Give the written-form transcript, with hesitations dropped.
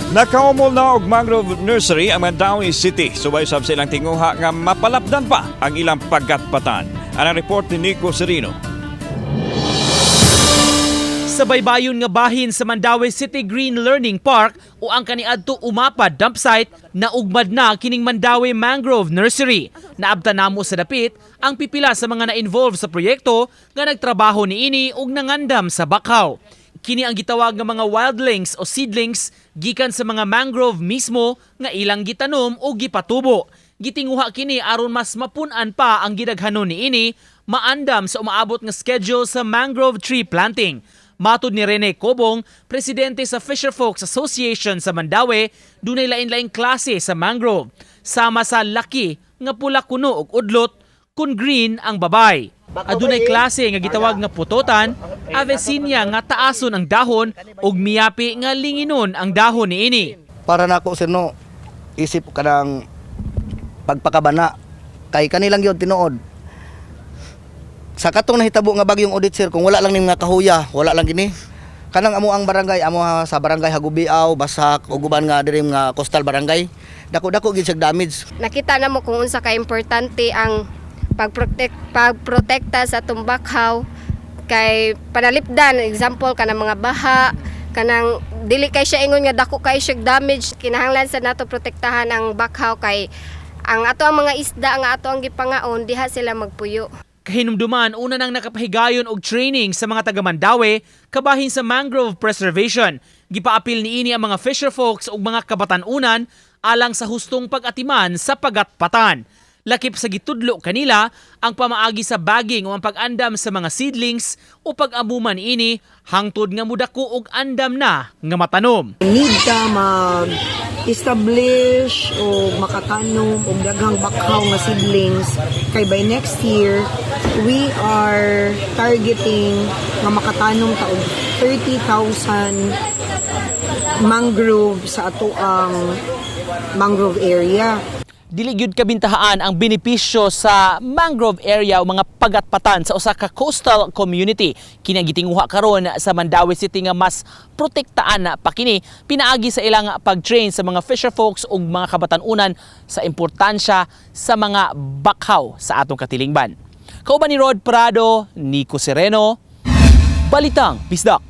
Nakaumol na og mangrove nursery ang Mandaue City. Subay sab sa ilang tinguha nga mapalapdan pa ang ilang pagatpatan. Ang report ni Nico Serino. Sa baybayon nga bahin sa Mandaue City Green Learning Park o ang kaniadto Umapad dump site, naugmad na kining Mandaue Mangrove Nursery. Naabtan namo sa dapit ang pipila sa mga na-involve sa proyekto nga nagtrabaho niini ug nangandam sa bakhaw. Kini ang gitawag nga mga wildlings o seedlings gikan sa mga mangrove mismo nga ilang gitanom o gipatubo. Gitinguha kini aron mas mapun-an pa ang gidaghanon niini, maandam sa umaabot nga schedule sa mangrove tree planting. Matod ni Rene Cobong, presidente sa Fisherfolks Association sa Mandaue, dunay lain-laing klase sa mangrove. Sama sa laki nga pula kuno og udlot kun green ang babay. Adunay klase nga gitawag nga putotan, Avicennia nga taason ang dahon ug miyapi nga linginon ang dahon niini. Para nako, sir, no, isip kanang pagpakabana kay kanilang yun tinuod sa katong nahitabo nga bagyong Odette, sir. Kung wala lang ning mga kahuya, wala lang gini kanang amo ang barangay, amo ha, sa barangay Hagubiaw, Basak ug uban nga diri nga coastal barangay, dako-dako gid siya damage. Nakita na mo kung unsa ka importante ang pagprotekta sa atong bakhaw kay panalipdan, example kanang mga baha, kanang dili kay siya ingon nga dako kay siya damage. Kinahanglan sa nato protektahan ang bakhaw kay ang ato ang mga isda nga ato ang gipangaon, diha sila magpuyo. Kahinumduman, una nang nakapahigayon og training sa mga taga Mandaue kabahin sa mangrove preservation. Gipaapil niini ang mga fisherfolks ug mga kabatan-unan alang sa hustong pag-atiman sa pagatpatan. Lakip sa gitudlo kanila ang pamaagi sa bagging o ang pag-andam sa mga seedlings o pag-amuman ini hangtod nga mudako og andam na nga matanom. Need ka mag-establish o makatanom og daghang bakhaw nga seedlings kay by next year we are targeting nga makatanom ta og 30,000 mangrove sa atoang mangrove area. Dili gyud kabintahaan ang benepisyo sa mangrove area o mga pagatpatan sa usa ka coastal community. Kini ang gitinguha karon sa Mandaue City nga mas protektaan na pa kini pinaagi sa ilang pag-train sa mga fisherfolks ug mga kabatan-unan sa importansya sa mga bakhaw sa atong katilingban. Kauban ni Rod Prado, Nico Sereno, Balitang Bisdak.